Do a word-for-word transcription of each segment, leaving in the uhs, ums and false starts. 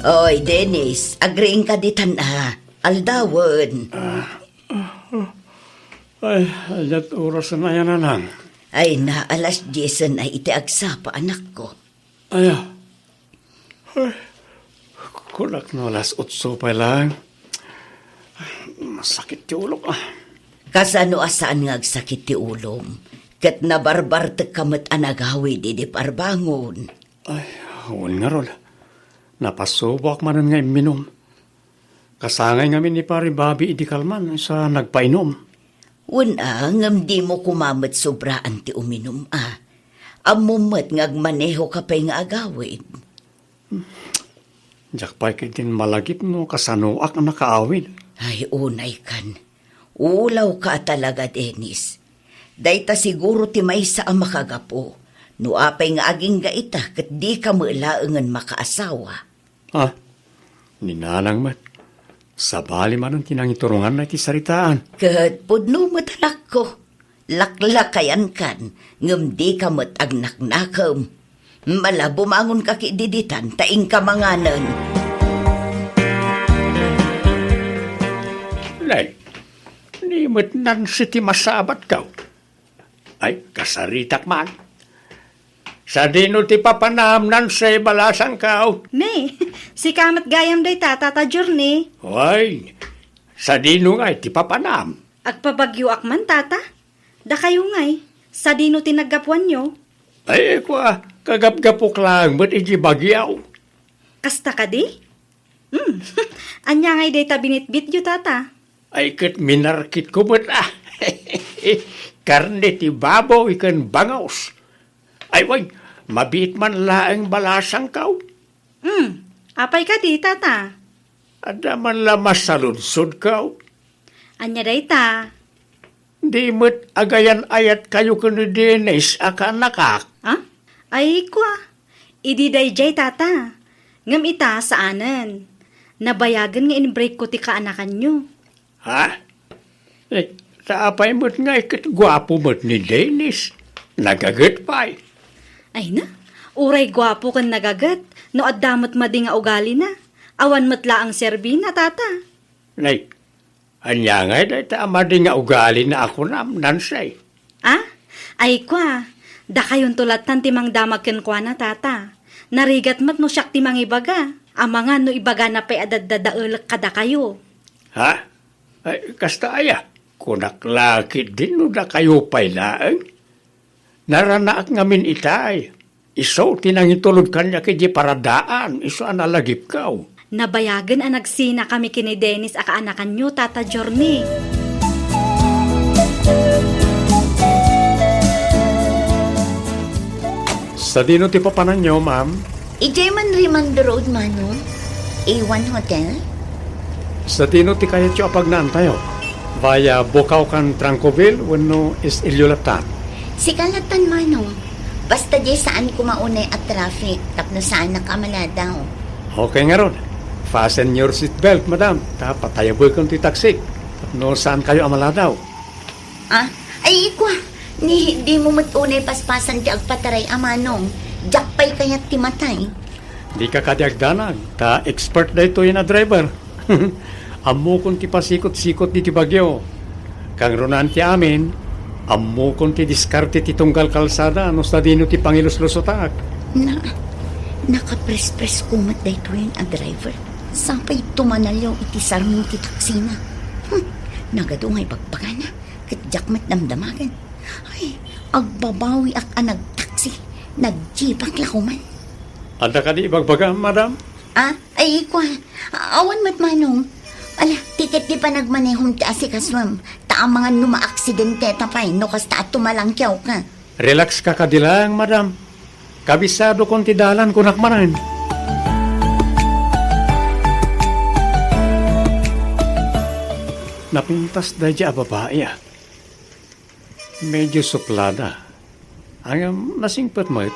Oy, Dennis, agriingka ditan a. Aldawen. Ay, ania't oras a nayan, nanang? Ay na, alas diesen ay iti agsapa, anakko. Aya. Ay, kunak no alas otso pay lang. Masakit ti ulok, ah. Kasano a saan nga agsakit ti ulom? Ket nabarbartekka met a nagawid idi parbangon. Ay, wen ngarud. Napasuboak manen nga imminum. Kasangay ngamin ni Pare Bobby idi kalman sa nagpainom. Wen a, ngem dimo koma met sobraan ti uminum a. Ammom met nga agmanehoka pay nga agawid. Diak pay ketdin malagip no kasanoak a nakaawid. Ay, unay kan. Ulawka a talaga, Dennis. Dayta siguro ti maysa a makagapu. No apay nga agingga ita ket dika met laengen makaasawa. Ah, ni nanang met. Sabali manen ti nangituronganna iti saritaan. Ket pudno met, anakko. Laklakayankan, ngem dika met agnaknakem. Mala, bumangonka ketdi ditan ta inka manganen. Nay, ni met Nancy ti masabatko. Ay, kasaritak man. Sadino ti papanam, Nancy, balasangko? Ne, sika met gayam dayta, Tata Journey. Ay, sadino ngay ti papanam? Agpabagyoak man, Tata. Dakayo ngay, sadino ti naggapuanyo? Ay, kua, kagapgapok laeng met iti bagyo. Kasta kadi? Hmm, ania ngay dayta binitbityo, Tata? Ay, ket minarkitko met, ah. Karne ti baboy ken bangus. Ay, wen, mabiit man laeng balasangko. Hmm, apay kadi, Tata? Adda man la masaludsodko. Ania dayta? Di met agayan-ayatkayo ken ni Dennis a kaanakak. Ah? Ay, kua. Idi daydiay, Tata. Ngem ita, saanen. Nabayagen nga in-break ko ti kaanakanyo. Ha? Eh, ta apay met ngay ket guapo met ni Dennis? Nagaget pay. Ay na, uray guapo ken nagaget, no adda met madi nga ugalina, awan met laeng serbina, Tata. Nay, ania ngay dayta a madi nga ugalina a kunam, Nancy? Ah? Ay, kua, dakayonto lattan ti mangdamag kenkuana, Tata. Narigat met no siak ti mangibaga. Amangan no ibagana pay a daddadaelek kadakayo. Ha? Ay, kasta aya? Kunak la ketdi no dakayo pay laeng. Naranaak ngamin itay. Isu ti nangitulod kaniak idiay paradaan, isu a nalagipko. Nabayagen a nagsinakami ken ni Dennis a kaanakanyo, Tata Journey. Sadino ti papananyo, ma'am? Idiay man Rimando Road, Manong. A one Hotel? Sadino ti kayatyo a pagnaantayo? Via Bocao ken Trancoville wenno East Elio lattan? Sika lattan, Manong. Basta diay saan koma unay a traffic tapno saanak a maladaw. Okay ngarud. Fasten your seat belt, madam. Ta patayabekon ti taxi tapno saankayo a maladaw. Ah, ay, ikua, ni dimo met unay paspasan ti agpataray a Manong. Diak pay kayat ti matay. Dika kadi agdanag, ta expert daytoyen a driver. Ammokon ti pasikot-sikot ditoy bagyo. Kangrunaan ti amin, ammokon ti diskarte ti tunggal kalsada no sadino ti pangiluslusotak. Na, nakaprespresko met daytoyen a driver. Sapay tumanaliaw iti sarno ti taksina. Hmm, nagadu nga ibagbagana, ket diak met damdamagen. Ay, agbabawiak a nagtaksi. Nagjeepak la koman. Adda kadi ibagbagam, madam? Ah, ay, ikua. Awan met, Manong. Ala, ti ket ti panagmanehom ti asikasuem. Ta amangan no maaksidenteta pay no kasta a tumalangkiawka. Relax ka kadi laeng, madam. Kabisadokon ti dalan, kunak manen. Napintas daydiay a babai, ah. Medyo suplada. Ngem nasingpet met.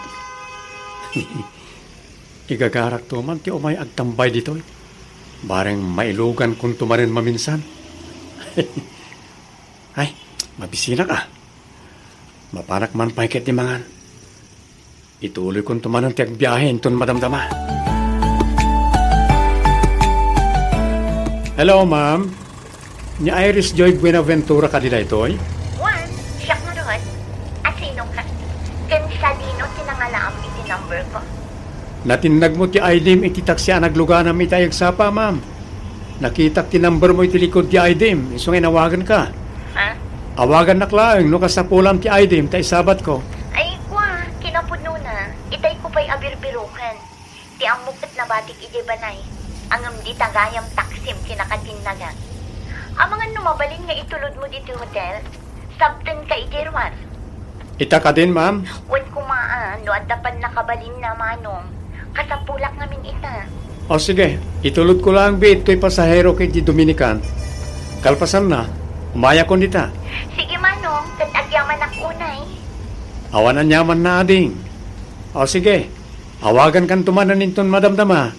Igagarakto man ti umay agtambay ditoy. Bareng mailugankonto manen maminsan. Ay, mabisinak, ah. Mapanak man pay ket ti mangan. Ituloykonto manen ti agbiahe inton madamdama. Hello, ma'am. Ni Iris Joy Buenaventura kadi daytoy? Juan, siak ngarud. Asino ka? Ken sadino ti nangalaam iti number ko? Natinnag mo ti I D mo iti taksi a nagluganam iti agsapa, ma'am. Nakitak ti number mo iti likod ti I D mo, isu nga inawagan ka. Ha? Awagannak laeng no kasapulam ti I D mo ta isabat ko. Ay, kua, kinapudnona, itay ko pay a birbiroken. Ti ammok ket nabatik idiay balay. Ngem dita gayam taksim ti nakatinnagak. Amangan no mabalin nga itulod mo ditoy hotel? Sabten ka idiay ruar. Ita kadin, ma'am? Wen koma, a, no adda pannakabalinna, Manong. Kasapulak ngamin ita. O sige, itulod ko lang bi toy pasahero ken di Dominican. Kalpasanna, umayakon dita. Sige, Manong, ket agyamanak unay. Awan aniamanna, ading. O sige, awagankanto manen inton madamdama.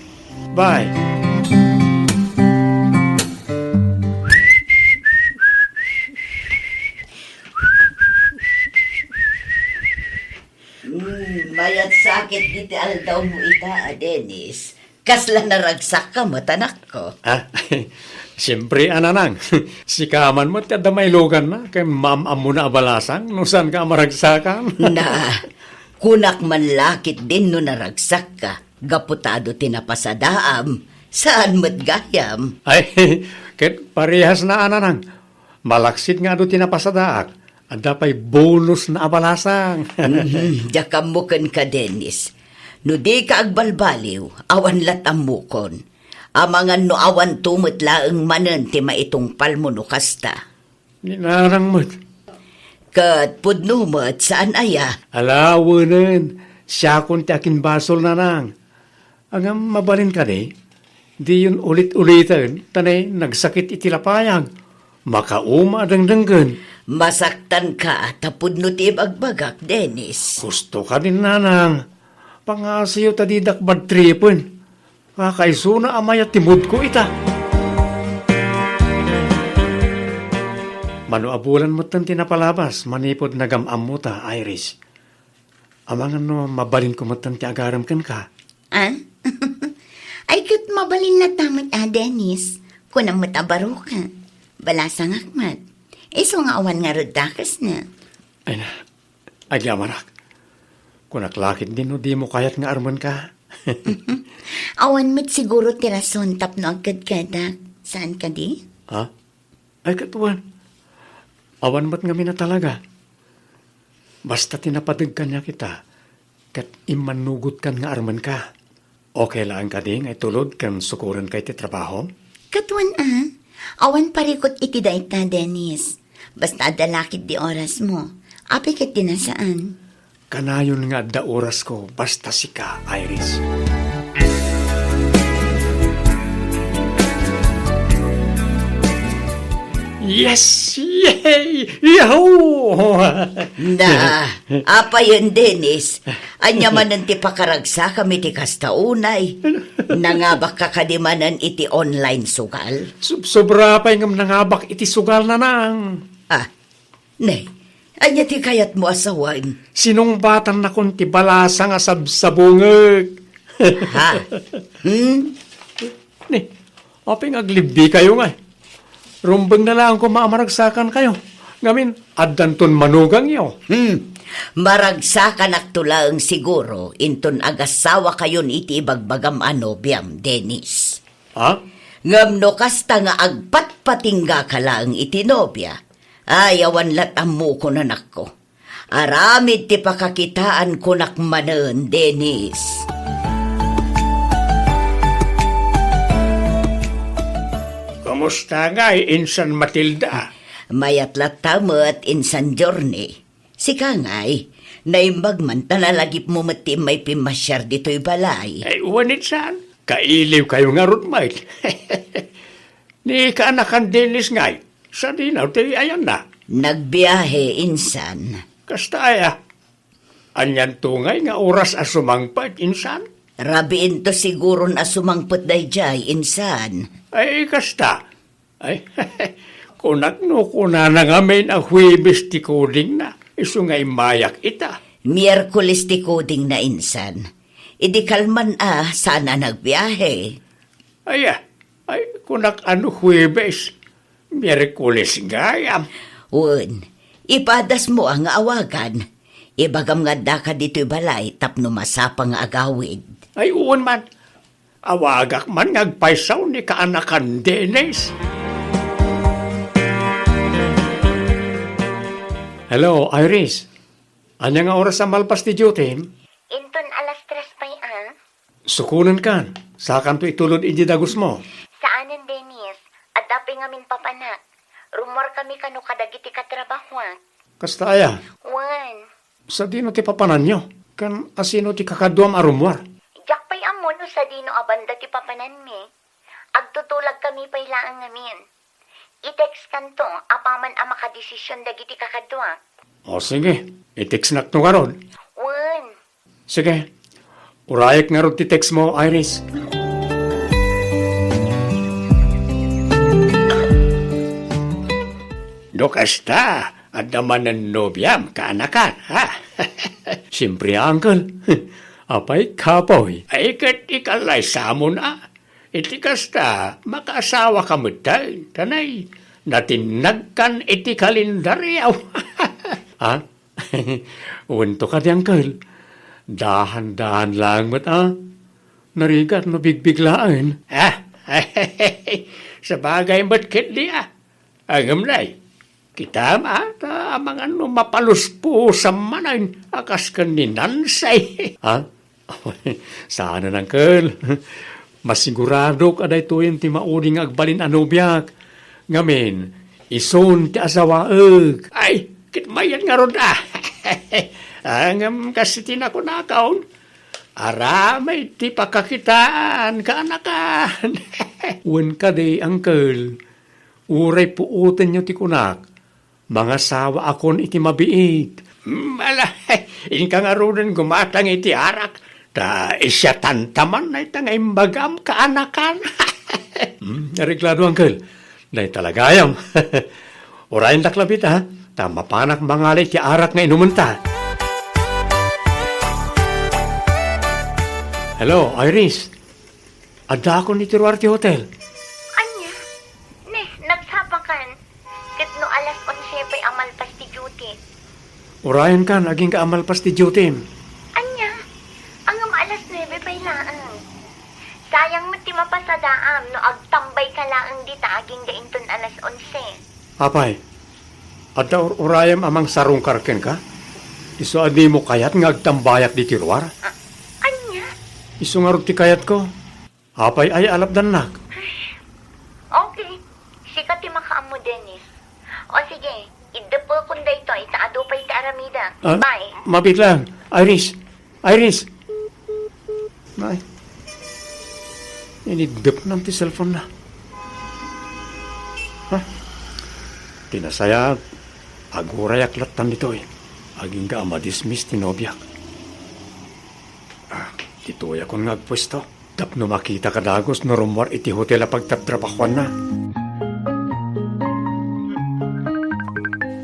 Bye. Hmm, mayat sakit iti aldaw mo ita, a Dennis. Kasla naragsak ka met, anakko. Ah, siyempre, a nanang. Sika man met ti adda mailuganna, ken maam-ammona a balasang, no saan ka a maragsakan. Na, kunak man la ketdin no naragsak ka. Gapu ta adu ti napasadaam, saan met gayam. Ay, ket parehas na, a nanang. Malaksid nga adu ti napasadaak, adda pay bonus na a balasang. Mhm, diak ammo kenka, Dennis. No dika agbalbaliw, awan lat ammokon. Amangan no awanto met laeng manen ti maitungpalmo no kasta. Ni nanang met. Ket pudno met, saan aya? Ala, wenen, siakon ti akinbasol, nanang. Ngem mabalin kadi, diyon ulit-uliten, ta ne, nagsakit iti lapayag. Makauma a dengdenggen. Masaktanka ta pudno ti ibagbagak, Dennis. Husto kadin, nanang. Pangngaasayo ta didak badtripen. Kakaisuna a mayat ti moodko ita. Mano a bulan metten ti napalabas manipud nagam-ammota, Iris. Amangan no mabalinko metten ti agarem kenka. Ah? Ay, ket mabalin latta met a, Dennis. Kunam met a baroka. Balasangak met. Isu nga awan ngarud dakesna. Ay na, agyamanak. Kunak la ketdin no dimo kayat nga armenka. Awan met siguro ti rason tapno agkedkedak. Saan kadi? Ha? Ay, ket wen. Awan met ngamin a talaga. Basta ti napadeg kaniak ita, ket immannugotkan nga armenka. Okay laeng kadi nga itulod ken sukorenka iti trabahom? Ket wen a, awan parikut iti dayta, Dennis. Basta adda la ketdi orasmo. Apay ketdi a saan? Kanayon nga adda orasko basta sika, Iris. Yes! Yay! Yahoo! Na, apayen, Dennis, ania manen ti pakaragsakam iti kasta unay? Nangabakka kadi manen iti online sugal? Sub-, sobra pay ngem nangabak iti sugal, nanang. Ah, ne, ania ti kayatmo a sawen? Sinungbatannakon ti balasang a sabsabungek. Ha? Hmm? Ne, apay nga aglibbikayo ngay? Rumbeng na laeng koma a maragsakankayo. Ngamin, addanton manugangyo. Hmm. Maragsakanakto laeng siguro inton agasawakayon iti ibagbagam a nobiam, Dennis. Ha? Ngem no kasta nga agpatpatinggaka laeng iti nobia, ay, awan lat ammokon, anakko. Aramid ti pakakitaan kunak manen, Dennis. Kumusta ngay, Insan Matilda? Mayat latta met, Insan Journey. Sika ngay, naimbag man ta nalagipmo met ti immay pimmasiar ditoy balay. Ay, wen, Insan. Kailiwkayo ngarud met. Ni kaanakan Dennis ngay, sadino ti ayanna? Nagbiahe, Insan. Kasta aya? Anianto ngay nga oras a sumangpet, Insan? Rabiinto siguron a sumangpet daydiay, Insan. Ay, kasta. Ay, kunak no kunana ngamin a Huwebes ti codingna, isu nga immayak ita. Miyerkules ti codingna, Insan. Idi kalman a, saan a nagbiahe. Aya, Ay, kunak a no Huwebes, Miyerkules gayam. Wen, ipadasmo a nga awagan. Ibagam nga addaka ditoy balay tapno masapa nga agawid. Ay, wen man. Awagak man nga agpaysaw ni kaanakan Dennis. Hello, Iris. Ania nga oras a malpas ti duty? Inton alas tres pay a. Sukonenkan, sakanto itulod idiay dagusmo. Saanen, Dennis. Adda pay ngamin papanak. Rummuarkami kano kadagiti katrabahoak. Kasta aya? Wen. Sadino ti papananyo? Ken asino ti kakaduam a rummuar? Diak pay ammo no sadino a banda ti papananmi. Agtutulagkami pay laeng ngamin. I-textkanto apaman a makadesisyon dagiti kakaduak. O sige, i-textnakto ngarud. Wen. Sige, urayek ngarud ti textmo, Iris. No kasta, adda manen nobiam, kaanakan, ha? Siempre, uncle. Apay, kapoy. Ay, ket ikalaysamon, a. Iti kasta, makaasawaka metten, ta nay, natinnagkan iti kalendario. Ha? Wen to kadi, uncle. Dahan-dahan laeng met, a. Narigat no bigbiglaen. Ah, sabagay met ketdi, a. Ngem nay, kitam, a, ta amangan no mapaluspusam manen a kas ken ni Nancy. Ha? Saanen, uncle. Masiguradok a daytoyen ti maudi nga agbalin a nobiak. Ngamin, isun ti asawaek. Ay, ket mayat ngarud, a. Ngem kas iti nakunakon, aramid ti pakakitaan, kaanakan. Wen kadi, uncle, uray puotenyo ti kunak, mangasawaakon iti mabiit. Hmm, ala, inka ngaruden gumatang iti arak, ta isiatanta man dayta nga imbagam, kaanakan. Hmm, areglado, uncle. Dayta la gayam. Urayendak labi, a, ta mapanak mangala iti arak nga inumenta. Hello, Iris. Addaakon iti ruar ti hotel. Ania? Ne, nagsapakan. Ket no alas onse pay a malpas ti duty. Urayenkan, agingga a malpas ti duty. Ania? Ngem alas nuebe pay laeng. Sayang met ti mapasadaam no agtambayka laeng dita agingga inton alas onse. Apay, adda ur-urayem a mangsarungkar kenka? Isu a dimo kayat nga agtambayak ditoy ruar? A-, ania? Isu ngarud ti kayatko. Apay aya a lapdannak? Okay. Sika ti makaammo, Dennis. O sige, iddepekon daytoy ta adu pay ti aramidek. Ah, bye. Mabiit lang. Iris. Iris. Ay. Iniddepna ti cellphone na. Ha? Ti nasayaat, agurayak lattan ditoy. Agingga a madismiss ti nobiak. Ah, ditoyakon nga agpuesto. Tapno makitaka dagus no rummuar iti hotel a pagtatrabahuanna.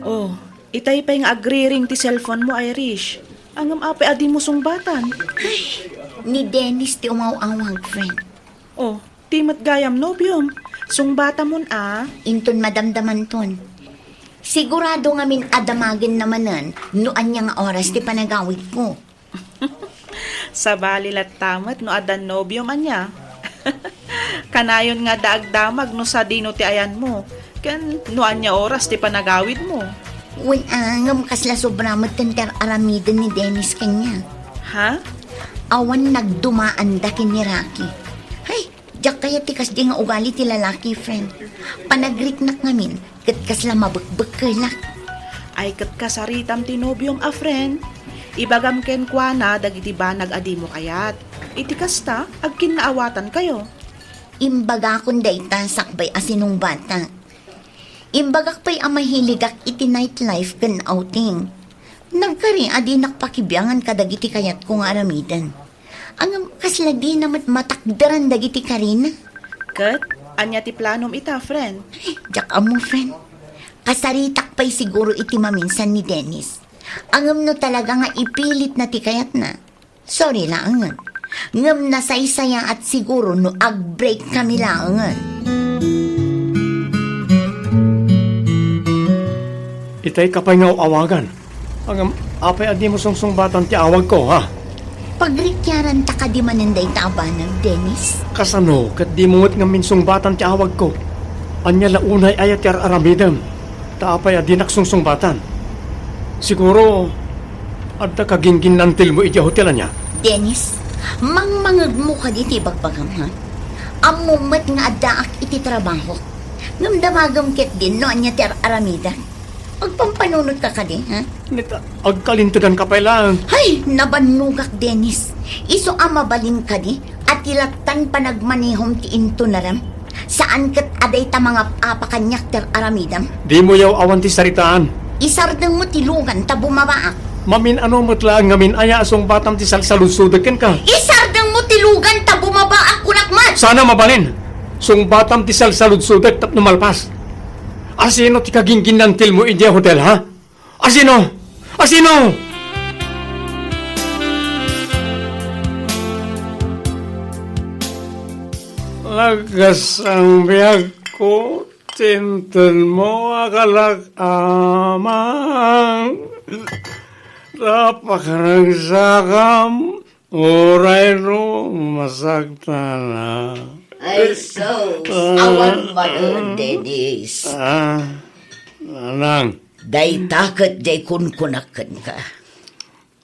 Oh, itay pay nga agriring ti cellphone mo, Irish. Ngem apay a dimo sungbatan? Ay, ni Dennis ti umaw-awag, friend. Oh, ti met gayam nobiom. Sungbatamon a. Inton madamdamanton. Sigurado ngamin a damagenna manen no ania nga oras ti panagawidko. Sabali latta met no addan nobiom ania. Kanayon nga adda agdamag no sadino ti ayanmo, ken no ania oras ti panagawidmo. Wen a, ngem kasla sobra met ti ar-aramiden ni Dennis kaniak. Ha? Awan nagdumaanda ken ni Rocky. Hay, diak kayat ti kasdi nga ugali ti lalaki, friend. Panagriknak ngamin, ket kasla mabekbekkelak. Ay, ket kasaritam ti nobiom a friend. Ibagam kenkuana dagiti banag a dimo kayat. Iti kasta, agkinnaawatankayo. Imbagakon dayta sakbay a sinungbatak. Imbagak pay a mahiligak iti nightlife ken outing. Nagkari a dinak pakibiangan kadagiti kayatko nga aramiden. Ngem kasla dina met matakderan dagiti karina. Ket, ania ti planom ita, friend? Ay, diak ammo, friend. Kasaritak pay siguro iti maminsan ni Dennis. Ngem no talaga nga ipilitna ti kayatna, sorry laengen. Ngem nasaysayaat siguro no ag-break kami laengen. Dayta pay nga aw-awagan. Ngem, apay a dimo sungsungbatan ti awagko, ha? Pagrikiaranta kadi manen dayta a banag, Dennis? Kasano ket dimo met ngamin sungbatan ti awagko? Ania la unay aya ti ar-aramidem? Ta apay a dinak sungsungbatan? Siguro, adda kagingginnantilmo idiay hotel, ania? Dennis, mangmangegmo kadi ti ibagbagam, ha? Ammom met nga addaak iti trabaho. Ngem damagem ketdin no ania ti ar-aramidek. Agpampanunotka kadi, ha? Neta, agkalinteganka pay laeng. Hay, nabannogak, Dennis. Isu a mabalin kadi a ti lattan panagmanehom ti intunarem? Saan ket a dayta mangap-apa kaniak ti ar-aramidem? Dimo yaw awan ti saritaan. Isardengmo ti lugan ta bumabaak. Mamin-ano met laeng ngamin aya a sungbatam ti salsaludsodek kenka? Isardengmo ti lugan ta bumabaak, kunak met! Sana mabalin. Sungbatam ti salsaludsodek tapno malpas. Asino ti kagingginnantilmo idiay hotel, ha? Asino? Asino? Lagas ang biag ko, tinten mo, akalak amang. Napakaregsakam. Uray no masaktan na. Ay, sus. Ah. Awan manen, Dennis. Ah, nanang. Dayta ket diay kunkunak kenka.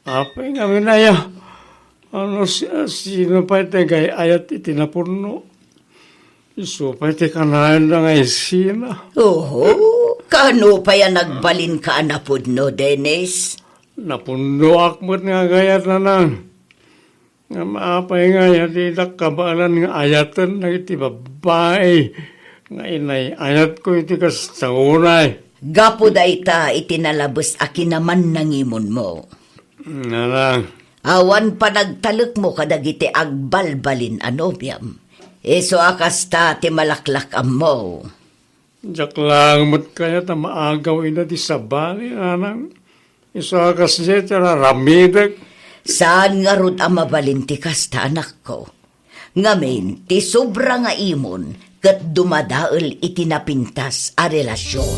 Apay ngamin aya? Ano si, sino pay ti agay-ayat iti napunno? Isu pay ti kanayon nga isina. Oho, kano pay a nagbalinka a napunno, Dennis? Napunnoak met nga agayat, nanang. Ngem apay ngay a didak kabaelan nga ayaten dagiti babbai nga inay-ayatko iti kasta unay? Gapu dayta iti nalabes a kinaman nangimonmo. Nanang. Awan panagtalekmo kadagiti agbalbalin a nobiam. Isu a kasta ti malaklak-ammo. Diak laeng met kayat a maagaw ida ti sabali, nanang. Isu a kasdiay ti ar-aramidek. Saan ngarud a mabalin ti kasta, anakko. Ngamin, ti sobra nga imon ket dumadael iti napintas a relasion.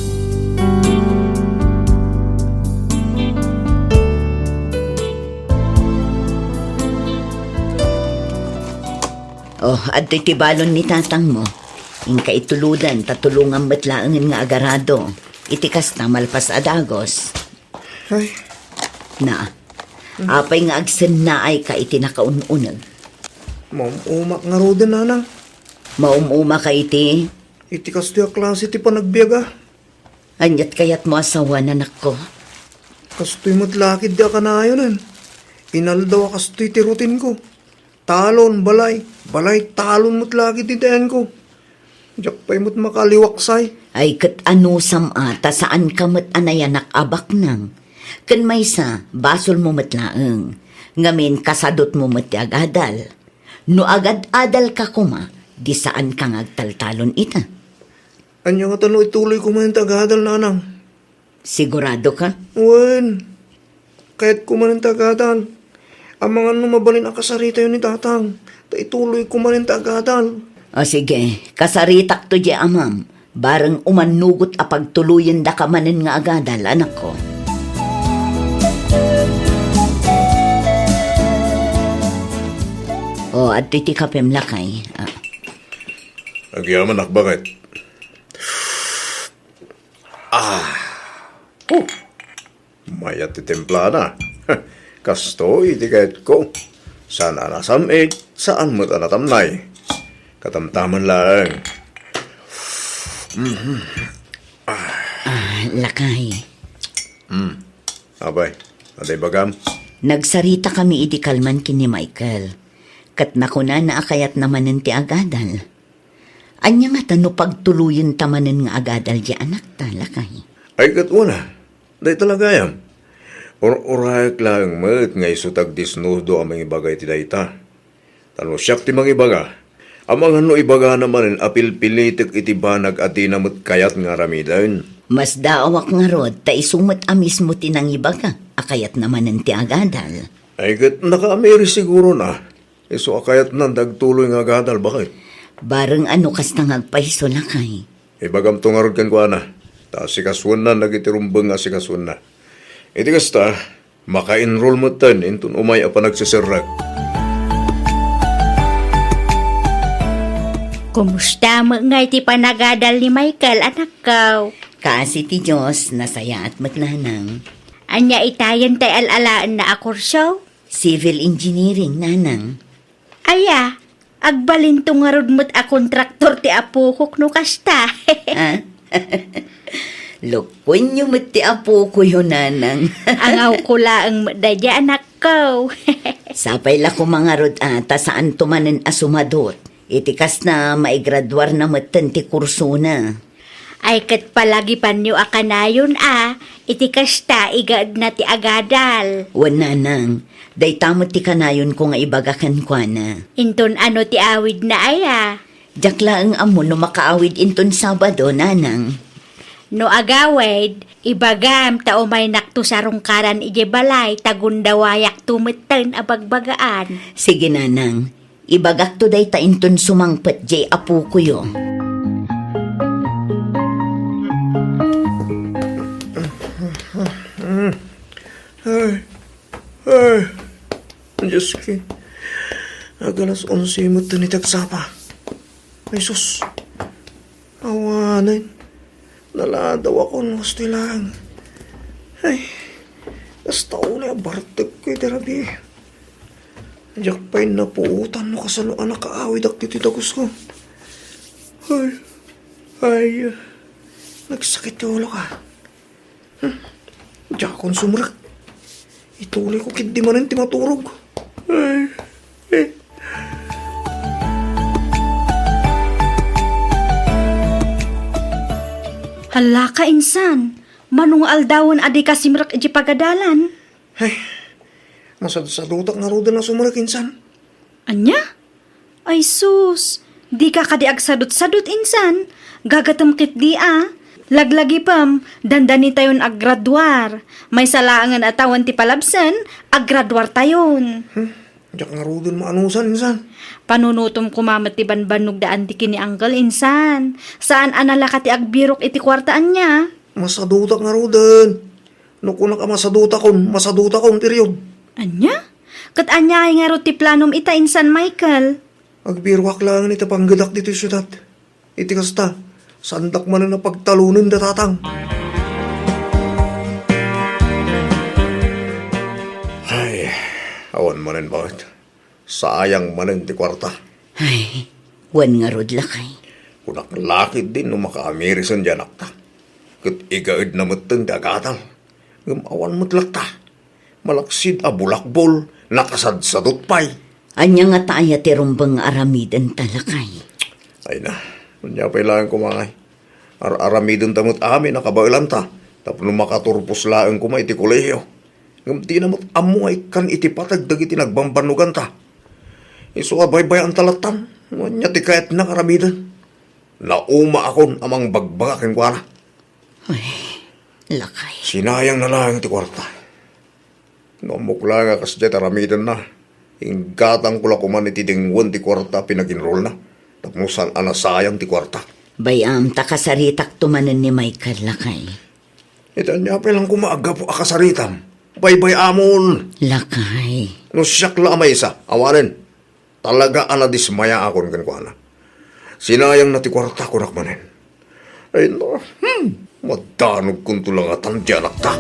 Oh, adtoy ti balon ni tatangmo. Inka itulodan, ta tulongam met laengen nga agarado. Iti kasta, malpas a dagus. Ay. Na, apay nga agsennaayka iti nakaun-uneg? Maum-umak ngaruden, nanang. Maum-umaka iti? Iti kastoy a klase ti panagbiag, a. Aniat kayatmo a sawen, anakko? Kastoy met la ketdi a kanayonen. Inaldaw a kastoy ti rutinko. Talon, balay, balay, talon met la ketdi ti ayanko. Diak pay met makaliwaksay. Ay, ket anusam a, ta saanka met a nayanak a baknang. Ken maysa, basolmo met laeng. Ngamin, kasadutmo met ti agadal. No agad-adalka koma, di saanka nga agtaltalon ita. Ania ngata no ituloyko manen ti agadal, nanang? Siguradoka? Wen. Kayatko manen ti agadal. Amangan no mabalin a kasaritayo ni tatang, ta ituloyko manen ti agadal. O sige, kasaritakto diay amam. Bareng umannugot a pagtuloyendaka manen nga agadal, anakko. O, adtoy ti kapem, lakay. Ah. Agyamanak, baket. Ah. Oh. Mayat ti timplana. Kastoy ti kayatko. Saan a nasam-it, saan met a natamnay. Katamtaman laeng. Mhm. Ah, lakay. Hmm. Apay, ania ibagam? Nagsaritakami idi kalman ken ni Michael. Ket nakunana a kayatna manen ti agadal. Ania ngata no pagtuloyenta manen nga agadal diay anakta, lakay? Ay, ket wala. Dayta la gayam. Ur-urayak laeng met nga isu ti agdisnudo a mangibaga iti dayta. Ta no siak ti mangibaga, amangan no ibagana manen a pilpilitek iti banag a dina met kayat nga aramiden. Masdaawak ngarud ta isu met a mismo ti nangibaga a kayatna manen ti agadal. Ay, ket nakaamiri sigurona. Isu a kayatnan ti agtuloy nga agadal, baket. Bareng a no kasta nga agpaiso, lakay. Ibagamto ngarud kenkuana. Ta asikasuenna dagiti rumbeng nga asikasuenna. Iti kasta, maka-enroll metten inton umay a panagseserrek. Kumusta met ngay ti panagadal ni Michael, anakko? Kaasi ti Dios, nasayaat met, nanang. Ania itayen tay al-alaenna a kurso? Civil engineering, nanang. Aya, agbalinto ngarud met a kontraktor ti apokok no kasta. Ah? Lukkuenyo met ti apokoyo, nanang. Angawko laeng met daydiay, anakko. Sapay la koma ngarud a ta saanto manen a sumadot. Iti kasta, maigraduarna metten ti kursona. Ay, ket palagipanyo a kanayon a, iti kasta, igaedna ti agadal. Wen, nanang, dayta met ti kanayonko nga ibaga kenkuana. Inton ano ti awidna aya? Diak laeng ammo no makaawid inton Sabado, nanang. No agawid, ibagam ta umaynakto sarungkaran idiay balay ta gundawayakto metten a bagbagaan. Sige, nanang. Ibagakto dayta inton sumangpet diay apokoyo. Ay, ay, Diosko. Ag-alas onse met ti agsapa. Ay, sus. Awanen. Naladaw ako no kastoy laeng. Ay, kasta unay a bartekko iti rabii. Diak pay napuotan no kasano a nakaawidak ditoy dagusko. Ay, ay, nagsakit ti ulok. Hmm, diakon sumrek. Ituloyko ketdi manen ti maturog. Ay, ay. Hala ka, insan. Mano nga aldawen a dika simrek iti pagadalan? Ay, masadsadutak ngaruden a sumrek, insan. Ania? Ay sus, dika kadi agsadutsadut, insan. Gagatem ketdi a. Laglagipem, dandanitayon aggraduar. Maysa laengen a tawen ti palabsen, aggraduartayon. Hmm, diak ngaruden maanusan, insan. Panunotem koma met ti banbannog da Auntie ken ni Uncle, insan. Saan a nalaka ti agbirok iti kuarta ania? Masadutak ngaruden. No kunak a masadutakon, masadutakon, period. Ania? Ket aniay ngarud ti planom ita, insan Michael? Agbiruak laeng iti panggedak ditoy siudad. Iti kasta, saandak manen a pagtalonen da tatang. Ay, awan manen, bakit? Sayang manen ti kuarta. Ay, wen ngarud, lakay. Kunak la ketdin no makaamirisen ti anakta. Ket igaedna metten ti agadal. Ngem awan met latta. Malaksid a bulakbol, nakasadsadot pay. Ania ngata aya ti rumbeng nga aramidenta, lakay? Ay na, ania pay laeng koma ngay. Ar-aramidenta met amin a kabaelanta tapno makaturpos laeng koma iti kolehio. Ngem dina met ammo nga ikkan iti pateg dagiti nagbambannoganta. Isu a baybayaanta lattan no ania ti kayatna nga aramiden. Naumaakon a mangbagbaga kenkuana. Ay, lakay. Sinayangna laeng ti kuarta. No ammok laeng a kasdiay ti aramidenna, inggatangko la koman iti denggen ti kuarta a pinag-enrollna tapno saan a nasayang ti kuarta. Bay-am ta kasaritakto manen ni Michael, lakay. Iti ania pay laeng koma a gapu a kasaritam? Baybay-amon! Lakay. No siak la a maysa, awanen. Talaga a nadismayaakon kenkuana. Sinayangna ti kuarta, kunak manen. Ay, no, hmm, madanogkonto la ngatan ti anakta.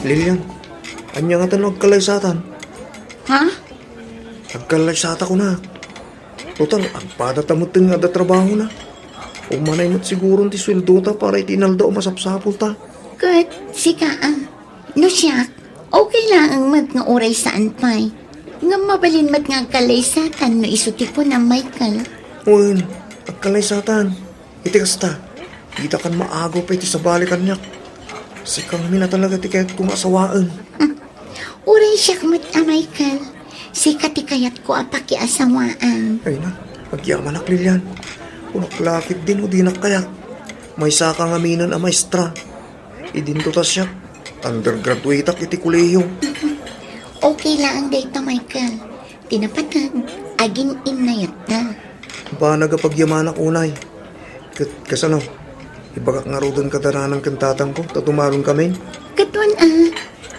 Lilian, ania ngatan no agkallaysatan? Ha? Agkallaysata, kunak. Total, agpadata metten nga adda trabahona. Umanay met siguron ti sueldota para iti inaldaw a masapsapulta. Ket sika a, no siak, okay laeng met nga uray saan pay. Ngem mabalin met nga agkallaysatan no isu ti kunam, Michael. Wen, agkallaysatan. Iti kasta, ditakan maagaw pay ti sabali kaniak. Sika ngamin a talaga ti kayatko nga asawaen. Uray siak met a, Michael. Sika ti kayatko a pakiasawaan. Ay na, agyamanak, Lilian. Kunak la ketdin no dinak kayat. Maysaka ngaminen a maestra. Idinto ta siak, undergraduateak iti kolehio. Okay laeng dayta, Michael. Ti napateg, Agin-innayatta. Banag a pagyamanak unay. Ket kasano? Ibagak ngaruden kada nanang ken tatangko, ta dumalonkamin? Ket wen a,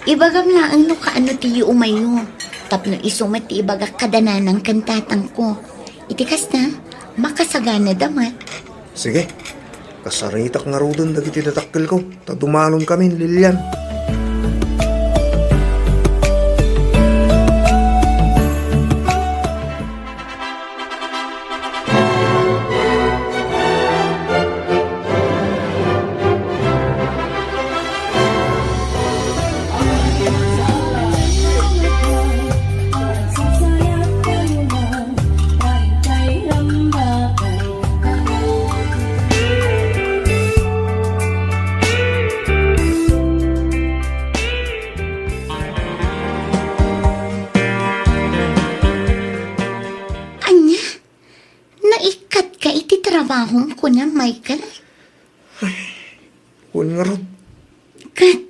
ibagam laeng no kaano ti yuumayyo. Tapno isu met ti ibagak kada nanang ken tatangko. Iti kasta, makasaganada met. Sige, kasaritak ngaruden dagiti dadakkelko. Ta dumalonkamin, Lilian. Ania? Naikkatka iti trabahom, kunam, Michael? Wen ngarud. Ket,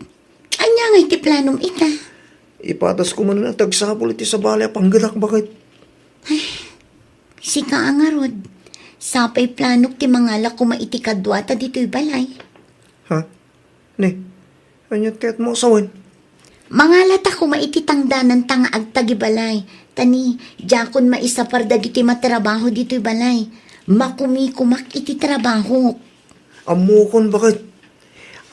ania ngay ti planom ita? Ipadasko manen a ti agsapul iti sabali a panggedak, baket. Sika a ngarud, sapay planok ti mangala koma iti kaduata ditoy balay. Ha? Ne, aniat kayatmo a sawen? Mangalata koma iti tangdananta nga agtagibalay, ta ni, diakon maisapar dagiti matrabaho ditoy balay. Makumikomak iti trabahok. Ammokon, baket.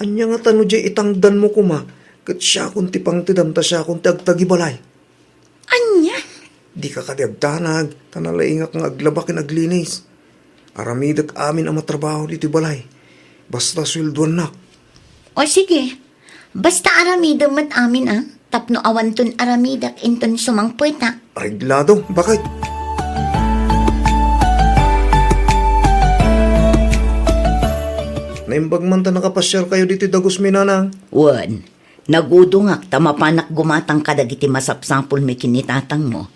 Ania ngata no diay itangdanmo koma, ket siakon ti pangtedam ta siakon ti agtagibalay? Ania? Dika kadi agdanag, ta nalaingak nga aglaba ken aglinis. Aramidek amin a matrabaho ditoy balay. Basta sueldoannak. O sige, basta aramidem met amin a, tapno awanton aramidek inton sumangpetak. Areglado, baket. Naimbag man ta nakapasiarkayo ditoy dagusmi, nanang. Wen, nagudongak ta mapanak gumatang kadagiti masapsapulmi ken ni tatangmo.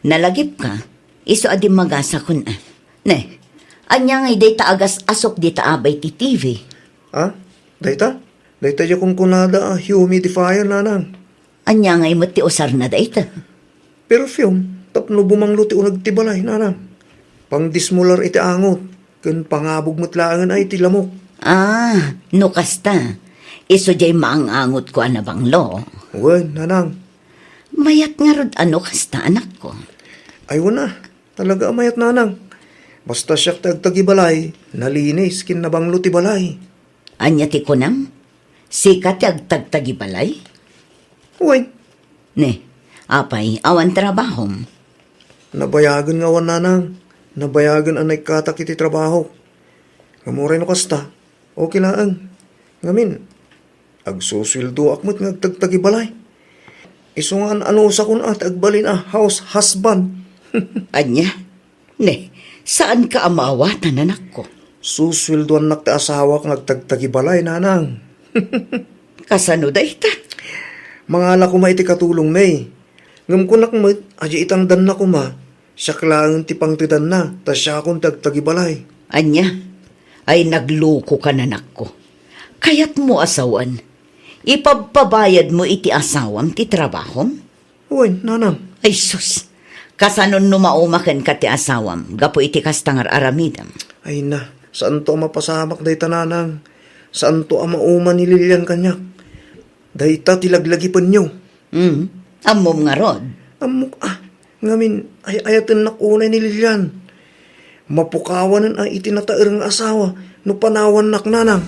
Nalagipka, isu a dimmagasakon a. Ne, ania ngay dayta agas-asok dita abay ti T V? Ha? Dayta? Dayta diay kunkunada a humidifier, nanang. Ania ngay met ti usarna dayta? Perfume, tapno bumanglo ti uneg ti balay, nanang. Pangdismular iti angot, ken pangabog met laengen a iti lamok. Ah, no kasta, isu diay maang-angotko a nabanglo. Wen, nanang. Mayat ngarud a no kasta, anakko. Ay, wen a, talaga a mayat, nanang. Basta siak ti agtagibalay, nalinis ken nabanglo ti balay. Ania ti kunam? Sika ti agtagtagibalay? Wen. Ne, apay, awan trabahom? Nabayagen nga awan, nanang. Nabayagen a naikkatak iti trabahok. Ngem uray no kasta, okay laeng. Ngamin, agsusueldoak met nga agtagtagibalay. Isu nga an-anusakon a ti agbalin a house husband. Ania? Ne, saanka a maawatan, anakko? Susueldoannak ti asawak nga agtagtagibalay, nanang. Kasano dayta? Mangala koma iti katulongmi. Ngem kunak met, a diay itangdanna koma, siak laeng ti pangtedanna, ta siakon ti agtagibalay. Ania? Ay, naglukoka, anakko. Kayatmo a sawen, ipabpabayadmo iti asawam ti trabahom? Wen, nanang. Ay sus, kasano no mauma kenka ti asawam gapu iti kasta nga ar-aramidem? Ay na, saanto a mapasamak dayta, nanang. Saanto a mauma ni Lilian kaniak. Dayta ti laglagipenyo. Hmm, ammom ngarud? Ammok a, ngamin, ay-ayatennak unay ni Lilian. Mapukawanen a iti nataer nga asawa no panawannak, nanang.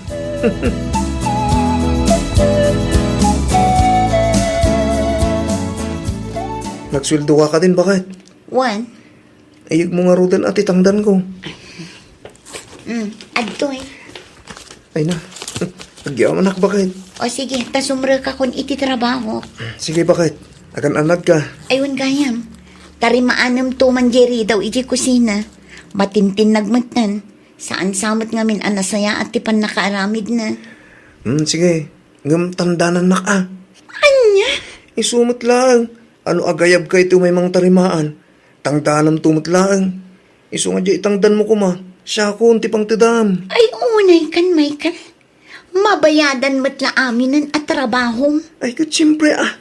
Nagsueldoka kadin, baket? Wen. Ayegmo ngaruden a ti tangdanko. Hmm, adtoy. Ay na. Agyamanak, baket. O sige, ta sumrekakon iti trabaho. Sige, baket. Agan-annadka. Ay, wen gayam. Tarimaanemto man diay ridaw idiay kusina. Matintinnag metten. Saan sa met ngamin a nasayaat ti pannakaaramidna. Hmm, sige. Ngem tandanannak a. Ania? Isu met laeng. Ano agayabka iti umay mangtarimaan? Tangdanemto met laeng. Isu nga diay itangdanmo koma, siakon ti pangtedam. Ay, unay kan, Michael. Mabayadan met la aminen a trabahom. Ay, ket siempre, ah.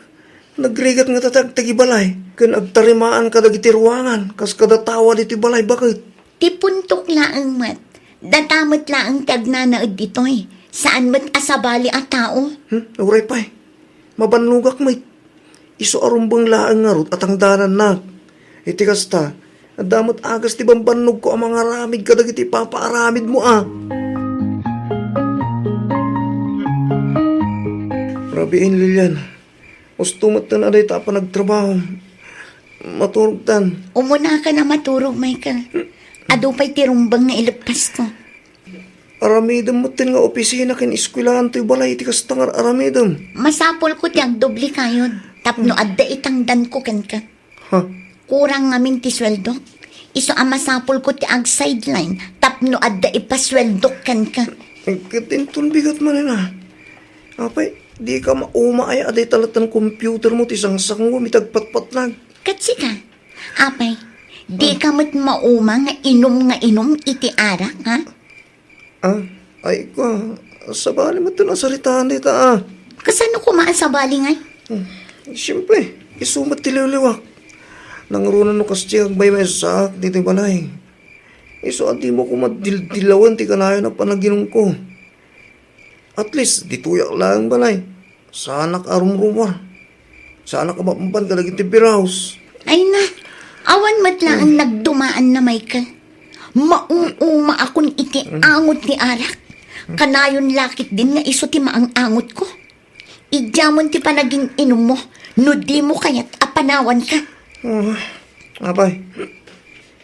Nagrigat ngata ti agtagibalay ken agtarimaan kadagiti ruangan kas kadatawa ditoy balay, baket. Ti puntok laeng met, data met laeng ti agnanaed ditoy. Saan met a sabali a tao. Hmm, uray pay. Mabannogak met. Isu a rumbeng laeng ngarud a tangdanannak. Iti kasta, adda met agas ti bambannogko a mangaramid kadagiti ipapaaramidmo a. Rabiin, Lilian. Usto metten a dayta a panagtrabaho. Maturogtan. Umunakan a maturog, Michael. Adu pay ti rumbeng nga ileppasko. Aramidem metten nga opisina ken eskuelaan toy balay iti kasta nga aramidem. Masapulko ti agdoble kayod tapno adda itangdanko kenka. Ha? Kurang ngamin ti sueldok. Isu a masapulko ti ag-sideline tapno adda ipasueldok kenka. Ket inton bigat manen a. Apay, dika mauma aya a dayta latta computermo ti sangsangwam iti agpatpatnag. Ket sika, apay, dika met mauma nga inum nga inum iti arak, ha? Ah, ay, kua, sabali met ti nasaritaan dita, ah. Kasano koma a sabali ngay? Hmm, siyempre, isu met ti liwliwak. Nangruna no kas ti agbaybaysaak ditoy balay. Isu a dimo koma dil-, dilawen ti kanayon a panaginumko. At least, ditoyak laeng balay. Saanak a rumrumor. Saanak a mapampan kadagiti beer house. Ay na, awan met laeng nagdumaanna, Michael. Mauuma akon iti angot ti arak. Kanayon lakit din nga isu ti maang-angotko. Idiamon ti panagin-inummo no dimo kayat a panawanka. Ah, apay,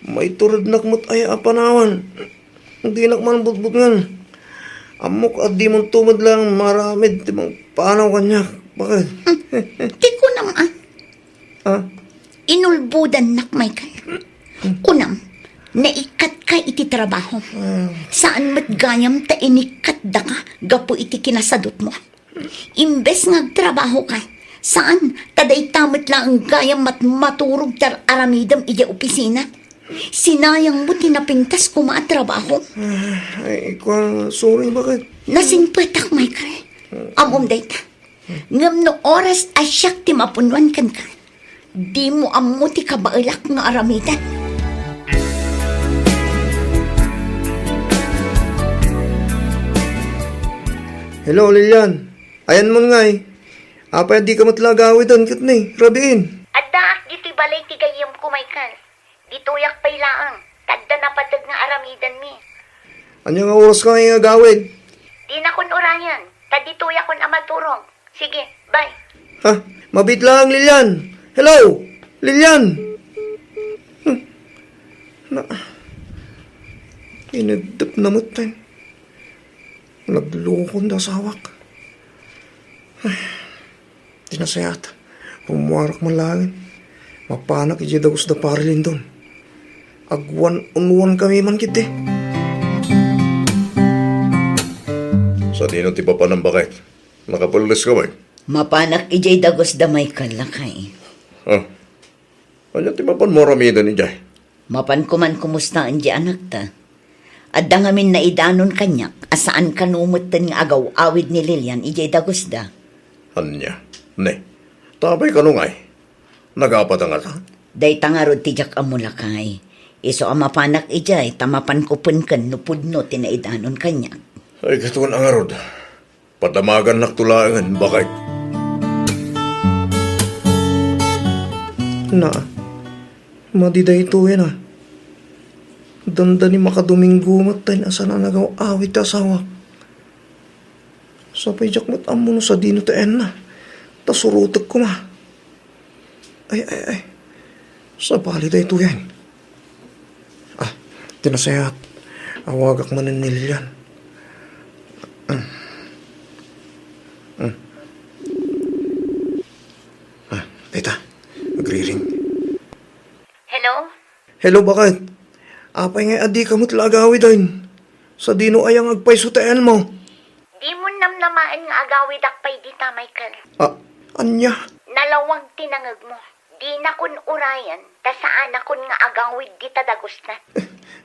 maiturednak met aya a panawan. Dinak man butbutngen. Ammok a dimonto met laeng maaramid ti mangpanaw kaniak. Baket? Ti kunam a. Ah? Inulbodannak, Michael. Kunam, naikkatka iti trabaho. Ah. Saan met gayam ta inikkatdaka gapu iti kinasadutmo. Imbes nga agtrabahoka, saan, ta dayta met laeng gayam mat-, maturog ti ar-aramidem idiay opisina. Sinayangmo ti napintas koma a trabaho. Ah, ay, kua, sorry, baket? Nasingpetak, Michael. Ammom dayta. Ngem no oras a siak ti mapunnuan kenka, dimo ammo ti kabaelak nga aramiden. Hello, Lilian. Ayanmon ngay. Apay a dika met la agawiden ket ni, rabiin? Addaak ditoy balay ti gayyemko, Michael. Ditoyak pay laeng, ta adda napateg nga aramidenmi. Ania nga oraska nga agawid? Dinakon urayen, ta ditoyakon a maturog. Sige, bye. Ha? Mabiit laeng, Lilian. Hello? Lilian? Hmm. Na, ineddep na met ten. Naglukon da asawak. Ay, ti nasayaat, rummuarak man laengen. Mapanak idiay dagus da Pari Lindon. Agwan-unwan kami man ketdi. Sadino ti papanam, baket? Nakapelles ka man? Mapanak idiay dagus da Michael, lakay. Ah, ania ti mapanmo aramiden idiay? Mapanko man kumustaen di anakta. Adda ngamin naidanon kaniak a saan kano metten nga agaw-awid ni Lilian idiay dagusda. Ania? Ne, ta apay kano ngay? Nagapata ngata? Dayta ngarud ti diak ammo, lakay. Isu a mapanak idiay ta mapanko penken no pudno ti naidanon kaniak. Ay, ket kuna ngarud. Padamagannakto laengen, baket. Na, madi daytoyen a. Dandani makadominggo met ta inasana nagaw-awid ti asawak. Sapay diak met ammo no sadino ti ayanna. Ta surotek koma. Ay, ay, ay. Sabali daytoyen. Ah, ti nasayaat. Awagak manen ni Lilian. Mm. Mm. Ah, dayta. Agriring. Hello? Hello, baket? Apay nga adika met la agawiden? Sadino aya nga agpayso ti ayanmo? Dimo namnamaen nga agawidak pay dita, Michael. Ah, ania? Nalawag ti nangegmo. Dinakon urayen, ta saanakon nga agawid dita dagusna.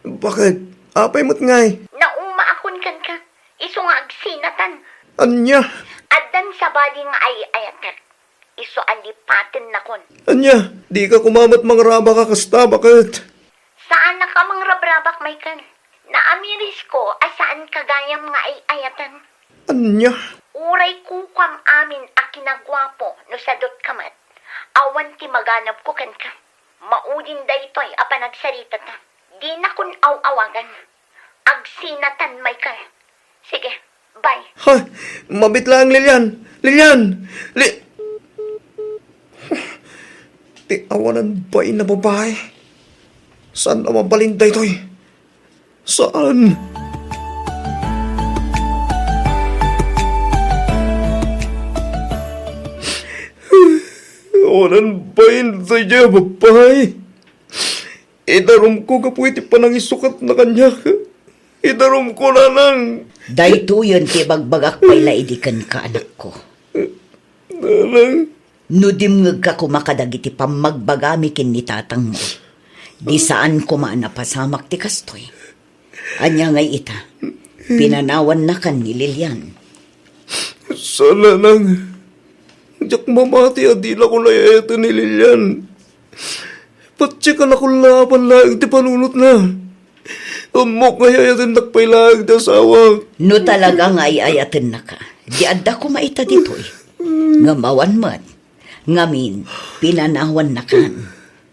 Baket? Apay met ngay? Naumaakon kenka. Isu nga agsinatan. Ania? Addan sabali nga ay-ayatek. Isu a lipatennakon. Ania, dika koma met mangrabak a kasta, baket? Saanak a mangrabrabak, Michael. Naamirisko a saanka gayam nga ay-ayaten. Ania? Uray kukuam amin a kinaguapo no sadutko met, awan ti maganabko kenka. Maudin daytoy a panagsaritata. Dinakon aw-awagan. Agsinatan, Michael. Sige, bye. Ha? Mabit laeng, Lilian! Lilian! Li-, ti awanan bain a babai. Saan a mabalin daytoy? Saan? Awanan bain daytoy a babai. Idarumko gapu iti panangisukatna kaniak. Idarumko, nanang. Daytoyen ti ibagbagak pay la idi kenka, anakko. Nanang. No dimngegka koma kadagiti pammagbagami ken ni tatangmo, di saan koma a napasamak ti kastoy. Ania ngay ita? Pinanawannakan ni Lilian. Saan, nanang. Diak mamati a dinakon ay-ayaten ni Lilian. Patiekan a kullaapan laeng ti panunotna. Ammok nga ay-ayatennak pay laeng ti asawak. No talaga nga ay-ayatennaka, di adda koma ita ditoy. Ngem awan met. Ngamin, pinanawannakan.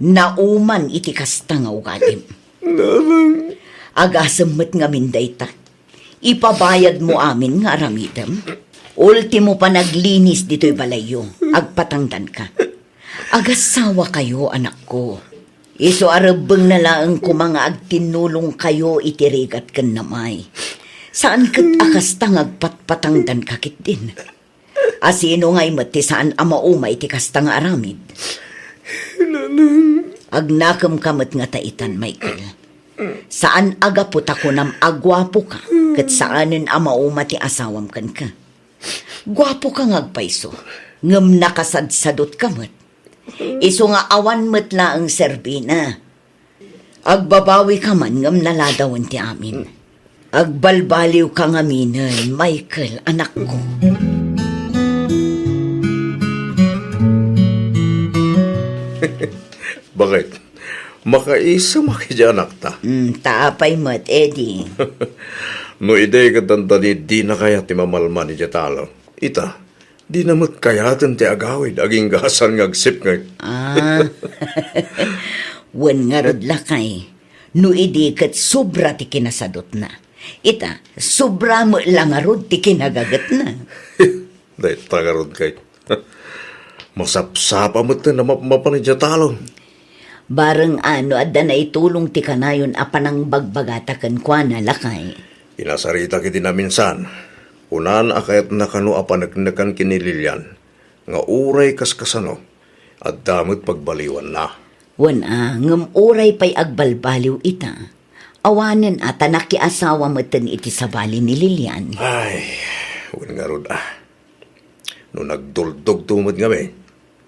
Nauman iti kasta nga ugalim. Nanang. Agasem met ngamin dayta. Ipabayadmo amin nga aramidem. Ultimo panaglinis ditoy balayyo, agpatangdanka. Agasawakayo, anakko. Isu a rebbengna laeng koma nga agtinnulongkayo iti rigat ken namay. Saan ket a kasta nga agpatpatangdanka ketdin. A sino ngay met ti saan a mauma iti kasta nga aramid? Nanang. Agnakemka met nga taitan, Michael. Saan a gapu ta kunam a guapoka, ket saanen a mauma ti asawam kenka. Guapoka nga agpayso, ngem nakasadsadutka met. Isu nga awan met laeng serbina. Agbabawika man ngem naladawen ti amin. Agbalbaliwka ngaminen, Michael, anakko. Baket, makaisemak idiay anakta. Mm, ta apay met, Eddie? No idi ket dandani dina kayat ti mamalman idiay talon. Ita, dina met kayaten ti agawid agingga a saan nga agsipnget. Ah. Wen ngarud, lakay, no idi ket sobra ti kinasadutna. Ita, sobra met la ngarud ti kinagagetna. Dayta ngarud kay. Masapsapa metten a mapmapan idiay talon. Bareng a no adda naitulong ti kanayon a panangbagbagata kenkuana, lakay. Inasaritak iti naminsan. Kunan a kayatna kano a paneknekan ken ni Lilian nga uray kaskasano, adda met pagbaliwanna. Wen a, ngem uray pay agbalbaliw ita. Awanen a ta nakiasawa metten iti sabali ni Lilian. Ay, wen ngarud a. No nagduldogto met ngamin,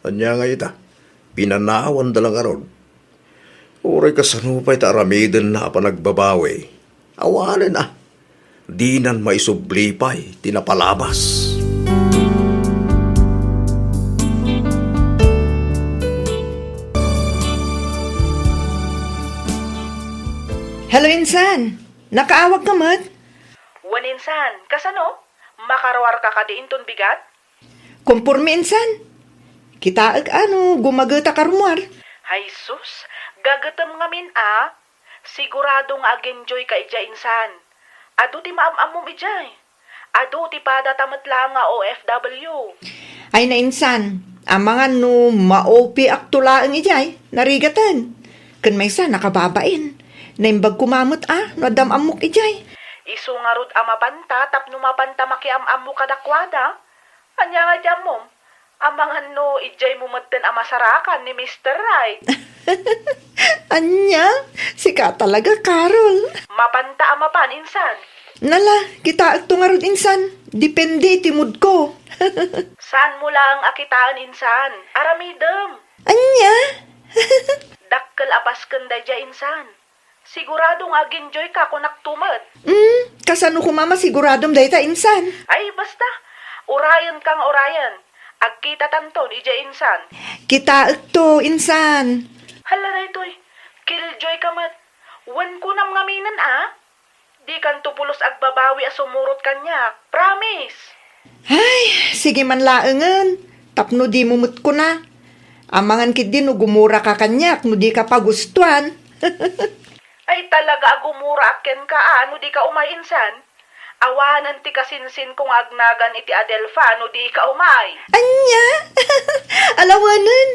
ania ngay ita? Pinanawanda la ngarud. Uray kasano pay ta aramidenna a panagbabawi. Awanen a. Dinan maisubli pay ti napalabas. Hello, insan. Nakaawagka met? Wen, insan. Kasano? Makaruarka kadi inton bigat? Komporme, insan. Kitaek a no gumagetak a rummuar. Ay sus, gagetem ngamin a. Sigurado nga ag-enjoyka idiay, insan. Adu ti maam-ammom idiay. Adu ti padata met laeng nga O F W. Ay na, insan, amangan no ma-O P-akto laeng idiay, narigaten. Ken maysa, nakababain. Naimbag koma met a no adda am-ammok idiay. Isu ngarud a mapanta tapno mapanta makiam-ammo kadakuada. Ania nga idiay ammom? Amangan no idiaymo metten a masarakan ni Mister Right. Ania? Sika talaga, Carol. Mapanta a mapan, insan. Nala, kitaekto ngarud, insan. Depende iti moodko. Saanmo laeng a kitaen, insan. Aramidem. Ania? Dakkel a pasken daydiay, insan. Sigurado nga ag-enjoyka, kunakto met. Hmm, kasano koma masiguradom dayta, insan? Ay, basta. Urayenka nga urayen. Agkitatanton idiay insan. Kitaekto, insan. Hala daytoy, killjoy ka met. Wen kunam ngaminen a? Dikanto pulos agbabawi a sumurot kaniak. Promise! Ay, sige man laengen. Tapno dimo met kuna. Amangan ketdi no gumuraka kaniak no dika pagustuan. Ay, talaga a gumuraak kenka a no dika umay insan. Awanen ti kasinsinko nga agnagan iti Adelfa no dika umay. Ania? Alawanen,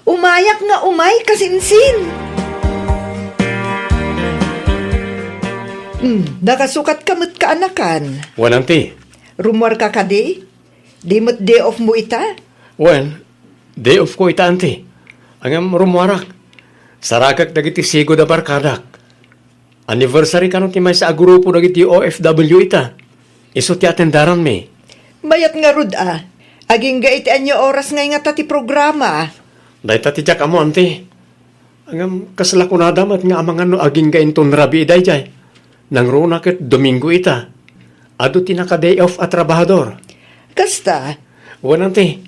umayak nga umay kasinsin. Hmm, nakasukat ka met kaanakan. Wen, auntie. Rummuarka kadi? Di met day off mo ita? Wen, day off ko ita, auntie. Ngem rummuarak. Sarakek dagiti sigud a barkadak. Anniversary kano ti maysa a grupo dagiti O F W ita. Isu ti atendaranmi. Mayat ngarud a. Agingga iti ania oras nga ingata ti programa? Dayta ti diak ammo, auntie. Ngem kasla kunada met nga amangan no agingga inton rabii daydiay. Nangruna ket Domingo ita. Adu ti naka-day off a trabahador. Kasta? Wen, auntie.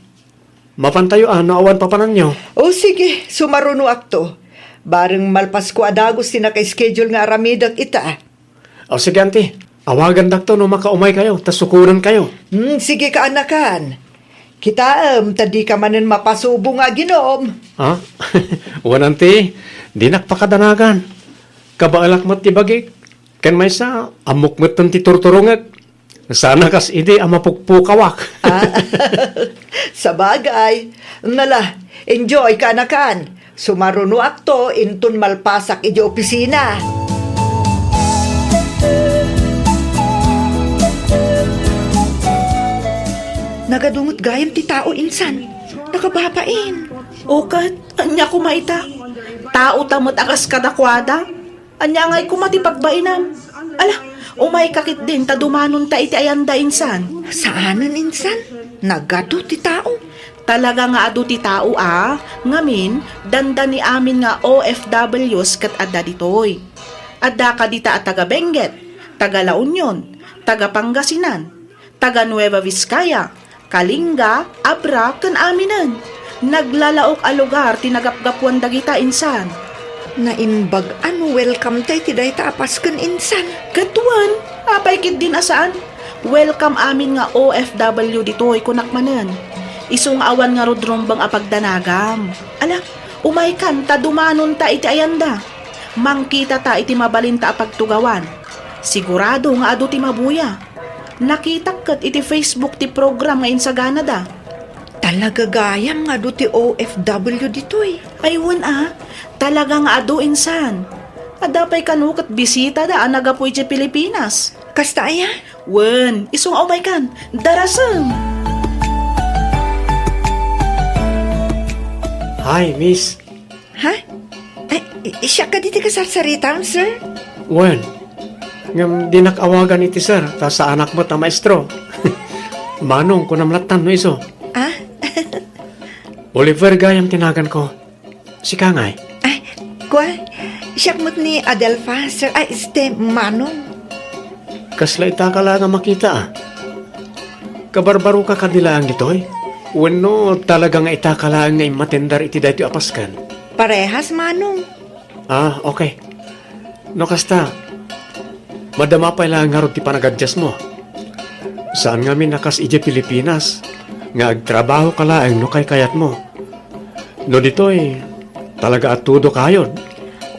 Mapantayo a no awan papananyo. O sige, sumarunoakto. Bareng malpasko a dagus ti naka-schedule nga aramidek ita. O sige, auntie. Awagandakto no makaumaykayo, ta sukonenkayo. Hmm, sige kaanakan. Kitaem, ta dika manen mapasubo nga aginom. Ha? Wen, auntie, dinak pakadanagan. Kabaelak met ti bagik. Ken maysa, ammok metten ti turturongek. Sana kas idi a mapukpukawak. Ah, sabagay. Nala, enjoy kaanakan. Sumarunoakto inton malpasak iti opisina. Nagadu met gayam ti tao insan. Nakababain. O ket, ania koma ita? Tao ta met a kas kadakuada? Ania ngay koma ti pagbainam? Ala, umayka ketdin ta dumanonta iti ayanda insan. Saanen insan? Nagadu ti tao. Talaga nga adu ti tao a, ngamin, dandani amin nga O F Ws ket adda ditoy. Adda kadita a taga Benguet, taga La Union, taga Pangasinan, taga Nueva Vizcaya, Kalinga, Abra, ken Aminen. Naglalaok a lugar ti nagapgapuan dagita insan. Naimbag a no welcome ta iti dayta a Pasken insan. Ket wen, apay ketdin a saan? Welcome amin nga O F W ditoy, kunak manen. Isu nga awan ngarud rumbeng a pagdanagam. Ala, umaykan ta dumanonta iti ayanda. Mangkitata iti mabalinta a pagtugawan. Sigurado nga adu ti mabuya. Nakitak ket iti Facebook ti program nga insaganada. Talaga gayam nga adu ti O F W ditoy. Ay, wen a, talaga nga adu insan. Adda pay kano ket bisitada a naggapu iti Pilipinas. Kasta aya? Wen, isu nga umaykan. Darasem! Hi, miss. Ha? Ay, i-, siak kadi ti kasarsaritam, sir? Wen, ngem dinak awagan iti sir, ta saanak met a maestro. Manong, kunam lattan no isu. Ah? Oliver gayam ti naganko. Sika ngay? Ay, kua, siak met ni Adelfa, sir. Ay, este, Manong. Kasla ita ka laeng a makita, a? Kabarbaroka kadi laeng ditoy? Wenno talaga nga ita ka laeng nga immatendar iti daytoy a Pasken? Parehas, Manong. Ah, okay. No kasta, madama pay laeng ngarud ti panagadiasmo. Saan ngamin a kas idiay Pilipinas, nga agtrabaho ka laeng no kaykayatmo. No ditoy, talaga a todo kayod.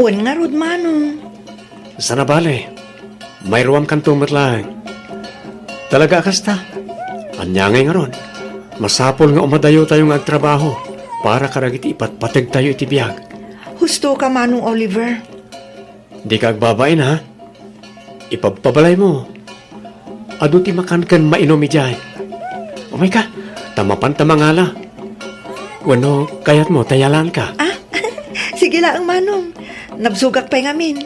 Wen ngarud, Manong. Sana bale, mairuamkanto met laeng. Talaga a kasta? Ania ngay ngarud? Masapul nga umadayotayo nga agtrabaho para kadagiti ipatpategtayo iti biag. Husto ka, Manong Oliver. Dika agbabain, ha? Ipabpabalaymo. Adu ti makan ken mainum idiay. Umayka, ta mapanta mangala. Wenno kayatmo ta yalanka? Ah, sige laeng, Manong. Nabsogak pay ngamin.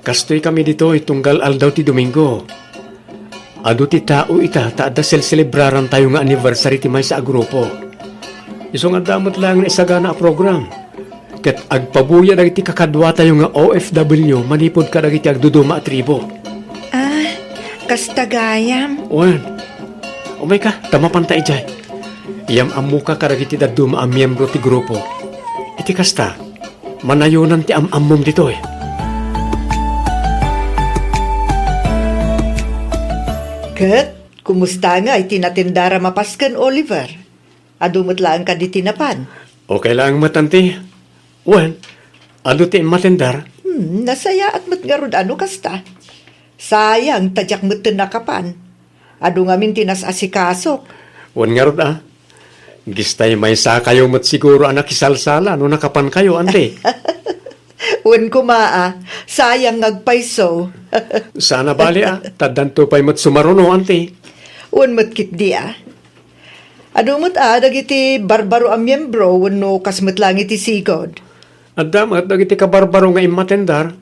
Kastoy kami ditoy tunggal aldaw ti Domingo. Adu ti tao ita ta adda selselebrarantayo nga anniversary ti maysa a grupo. Isu nga adda met laeng naisagana a program. Ket agpabuya dagiti kakaduatayo nga O F W manipud kadagiti agduduma a tribo. Ah, kasta gayam. Wen, umayka, ta mapanta idiay. Iyam-ammoka kadagiti dadduma a miembro ti grupo. Iti kasta, manayonan ti am-ammom ditoy. Ket, kumusta nga iti natendara mapas ken Oliver? Adu met laeng kadi ti napan? Okay laeng met, anti. Wen, adu ti immatendar? Hmm, nasayaat met ngarud a no kasta. Sayang, ta diak metten nakapan. Adu ngamin ti nas-asikasok. Wen ngarud a. Gistay maysakayo met siguro a nakisalsala no nakapankayo, anti. Wen koma a, sayang nga agpayso. Sana bali a, ta addanto pay met sumaruno, anti. Wen met ketdi a. Adu met a dagiti barbaro a miembro wenno kas met laeng iti sigud? Adda met dagiti kabarbaro nga immatendar.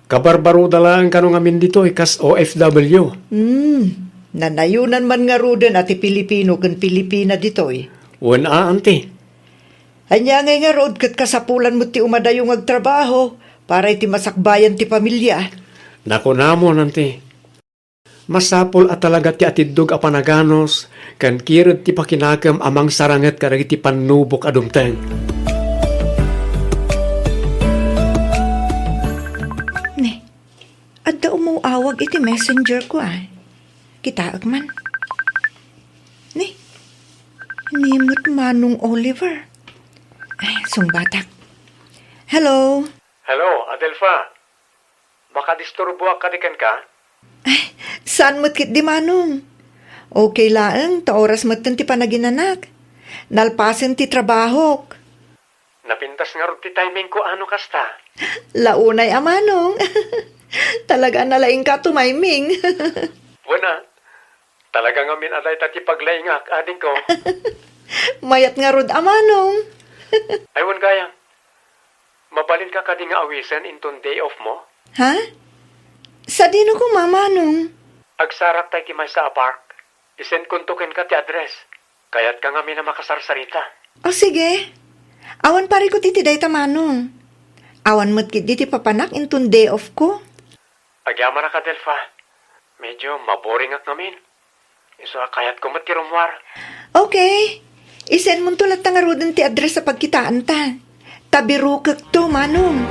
Kabarbaroda laeng kano ngamin ditoy kas O F W. Hmm, nanayonan man ngaruden a ti Pilipino ken Pilipina ditoy. Wen a, anti. Ania ngay ngarud ket kasapulan met ti umadayo nga agtrabaho para iti masakbayan ti pamilia? Nakunamon, anti. Masapul a talaga ti atiddog a panaganus ken kired ti pakinakem a mangsaranget kadagiti pannubok a dumteng. Ni, adda umaw-awag iti messenger ko, a. Kitaek man. Ni, ni met Manong Oliver. Ay, sungbatak. Hello? Hello, Adelfa. Makadisturboak kadi kenka? Ay, saan met ketdi, Manong? Okay laeng, ta oras metten ti panaginanak. Nalpasen ti trabahok. Napintas ngarud ti timingko a no kasta. Launay a, Manong. Talaga a nalaingka a tumayming. Wen a, talaga ngamin a dayta ti paglaingak, adingko. Mayat ngarud a, Manong. Ay, wen gayam. Mabalinka kadi nga awisen inton day off mo? Ha? Sadino koma, Manong? Agsarakta iti maysa a park. Isendkonto kenka ti address. Kayatka ngamin a makasarsarita. O, sige. Awan parikut iti dayta, Manong. Awan met ketdi ti papanak inton day off ko. Agyamanak, Adelfa. Medyo maboringak ngamin. Isu a kayatko met ti rummuar. Okay. Isendmonto latta ngaruden ti address a pagkitaanta. Ta birukekto, Manong.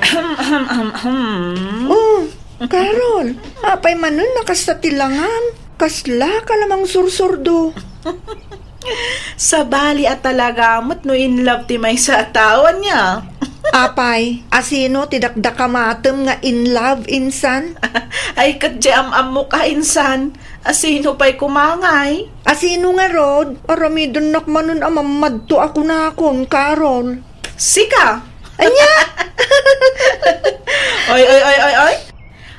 Ahem, ahem, ahem, ahem. Oh, Carol, apay manen a kasta ti langam? Kaslaka la mangsursurdo? Sabali a talaga met no in love ti maysa a tao, ania? Apay, asino ti dakdakamatem nga in love, insan? Ay, ket di am-ammok a, insan. Asino pay koma ngay? Asino ngarud? Aramidennak manen a mammadto a kunakon, Carol. Sika? Ania? Oy, oy, oy, oy, oy.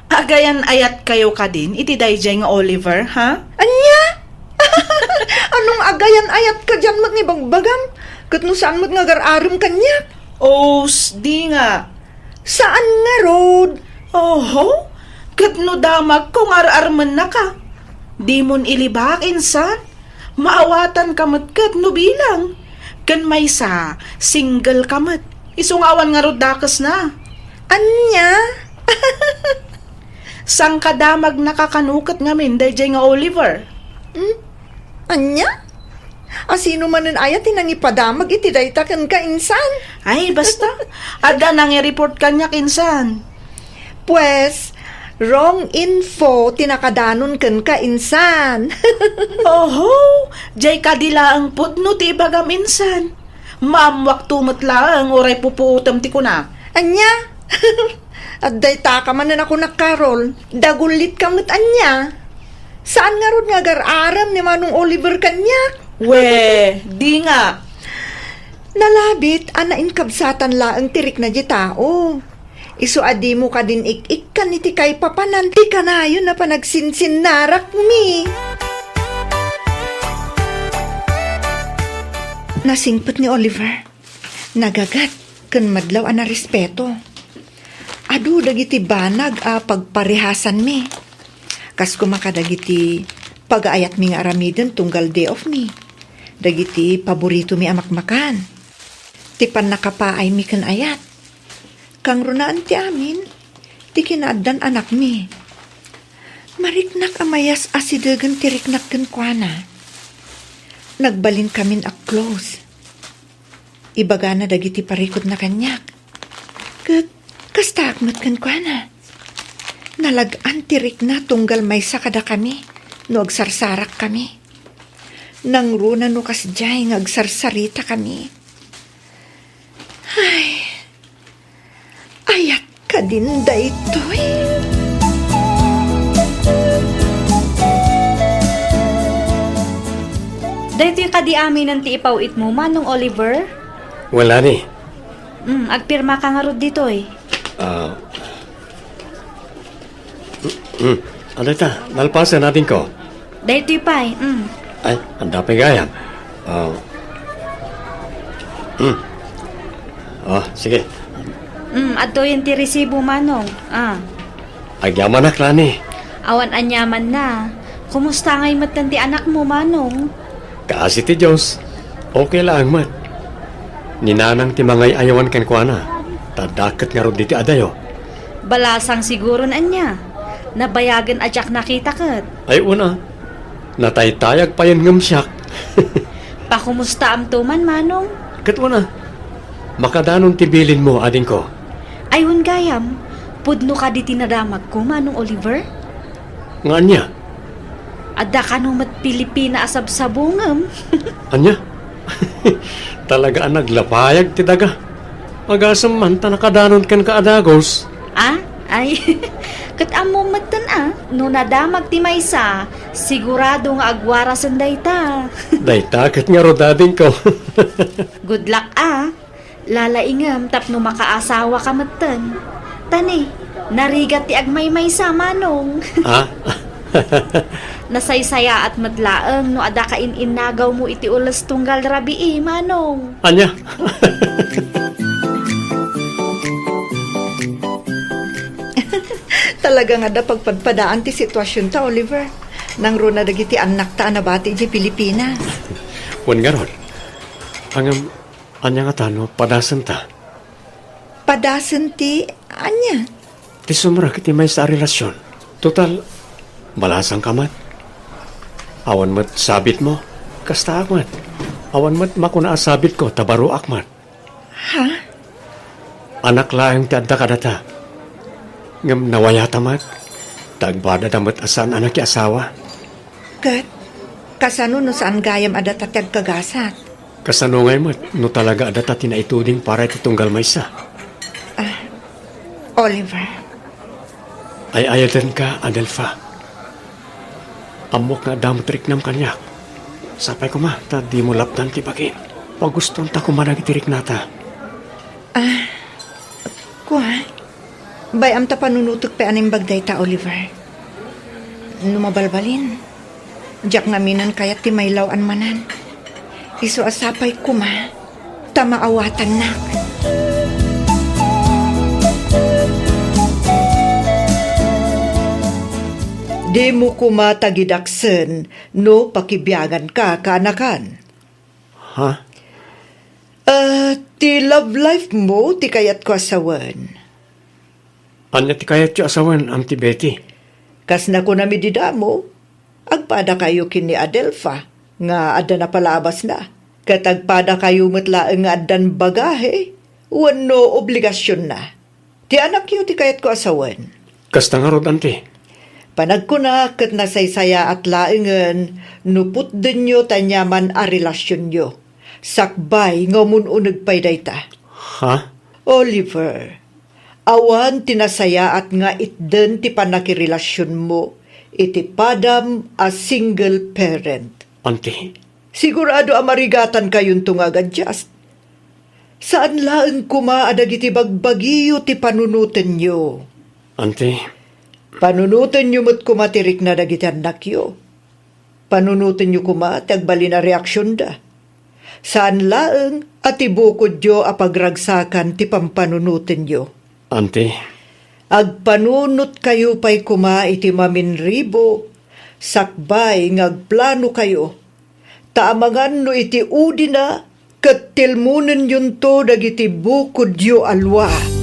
Agayan-ayatkayo kadin iti daydiay nga Oliver, ha? Ania? Anong agayan-ayat kadian met nga ibagbagam? Ket no saan met nga agar-arem kaniak? Os, di nga. Saan ngarud? Oho, ket no damagko nga ar-armennaka, dimon ilibak, insan? Maawatanka met ket no bilang. Ken maysa, single ka met. Isu nga awan ngarud dakesna. Ania? Sangkadamagnaka kano ket ngamin daydiay nga Oliver. Hmm? Ania? Asino manen aya ti nangipadamag iti dayta kenka, insan? Ay, basta. Adda nangi-report kaniak, insan. Pues, wrong info ti nakadanon kenka, insan. Oho, diay kadi laeng pudno ti ibagam, insan. Maammuakto met laeng uray pupuotem ti kuna. Ania? Adda itaka manen a kunak, Carol. Dagullitka met, ania? Saan ngarud nga agar-arem ni Manong Oliver kaniak? We, di nga. Nalabit a nainkabsatan laeng ti rikna di tao. Isu a dimo kadin ik-ikkan iti kaipapanan ti kanayon a panagsinsinnarakmi. Nasingpet ni Oliver. Nagagat ken madlaw a narespeto. Adu dagiti banag a pagparehasanmi. Kas koma kadagiti pagaayatmi nga aramiden tunggal day off mi. Dagiti paboritomi a makmakan. Ti pannakapaaymi ken ayat. Kangrunaan ti amin, ti kinaaddan anakmi. Mariknak a mayas asidegen ti riknak kenkuana. Nagbalinkamin a close. Ibagana dagiti parikutna kaniak. Ket kastaak met kenkuana. Nalag-an ti rikna tunggal maysa kadakami no agsarsarakkami. Nangruna no kasdiay nga agsarsaritakami. Ay, ayat kadin daytoy? Daytoy kadi aminen ti ipaw-itmo, Manong Oliver? Wala ni. Mm, agpirma ka ngarud ditoy. Ah. Mm, mm. Ano ita? Nalpasen, adingko. Daytoy pay, mm. Ay, anda pay gayam. Ah. Mm. Ah, sige. Mm, adtoyen ti resibo, Manong. Ah. Agyamanak, Lani. Awan aniamanna. Kumusta ngay metten ti anakmo, Manong? Kaasi ti Dios, okay laeng met. Ni Nanang ti mangay-ayawan kenkuana, ta adda ket ngarud ditoy adayo. Balasang siguron ania? Nabayagen a diak nakita ket. Ay, una, nataytayag payen ngem siak. Pakumustaamto man, Manong? Ket una, makadanon ti bilinmo, adingko. Ay, wen gayam, pudno kadi ti nadamagko, Manong Oliver? Nga ania? Adda kano met Pilipina a sabsabungem. Ania? Talaga a naglapayag ti daga. Agasem man ta nakadanon kenka a dagus. Ah? Ay, ket ammo metten a, no nadamag ti maysa, sigurado nga agwarasen dayta. Dayta ket ngarud, adingko. Good luck a. Lalaingem tapno makaasawa ka metten. Tani, narigat ti agmaymaysa, Manong. Ha? Nasaysayaat met laeng no adda ka in-innagawmo iti ules tunggal rabii, Manong. Ania? Talaga nga adda pagpadpadaan ti situasionta, Oliver. Nangruna dagiti annakta a nabati idiay Pilipinas. Wen ngarud. Ngem, ania ngata no padasenta? Padasen ti ania? Ti sumrek iti maysa a relasion. Total, balasangka met. Awan met sabitmo, kastaak met. Awan met makuna a sabitko ta baroak met. Ha? Anak laeng ti adda kadata. Ngem nawayata met, ta agpadada met a saan a nakiasawa. Ket, kasano no saan gayam a data ti agkagasat? Kasano ngay met no talaga a data ti naituding para iti tunggal maysa? Ah, Oliver. Ay-ayatenka, Adelfa. Ammok nga adda met riknam kaniak. Sapay koma ta dimo lapdan ti bagim. Pagustuanta koma dagiti riknata. Ah, kua, bay-am ta panunotek pay a naimbag dayta, Oliver. No mabalbalin, diak ngaminen kayat ti mailaw-an manen. Isu a sapay koma ta maawatannak. Dimo koma tagidaksen no pakibiaganka, kaanakan. Ha? Ah, ti love life mo ti kayatko a sawen. Ania ti kayatyo a sawen, Auntie Betty? Kas nakunami dida mo, agpadakayo ken ni Adelfa nga adda napalabasna, ket agpadakayo met laeng nga addan bagahe wenno obligasionna. Ti anakyo ti kayatko a sawen. Kasta ngarud, Auntie. Panagkunak ket nasaysayaat laengen no putdenyo ti aniaman a relasionyo. Sakbay nga umun-uneg pay dayta. Ha? Oliver, awan ti nasayaat nga itden ti pannakirelasionmo iti padam a single parent. Auntie. Sigurado a marigatannakayonto nga agadjust. Saan laeng koma a dagiti bagbagiyo ti panunotenyo. Auntie. Panunotenyo met koma ti rikna dagiti annakyo. Panunotenyo koma ti agbalin a reaksionda. Saan laeng a ti bukodyo a pagragsakan ti pampanunotenyo. Auntie. Agpanunotkayo pay koma iti maminribo sakbay nga agplanokayo, ta amangan no iti udina ket tilmonennyonto dagiti bukodyo a lua.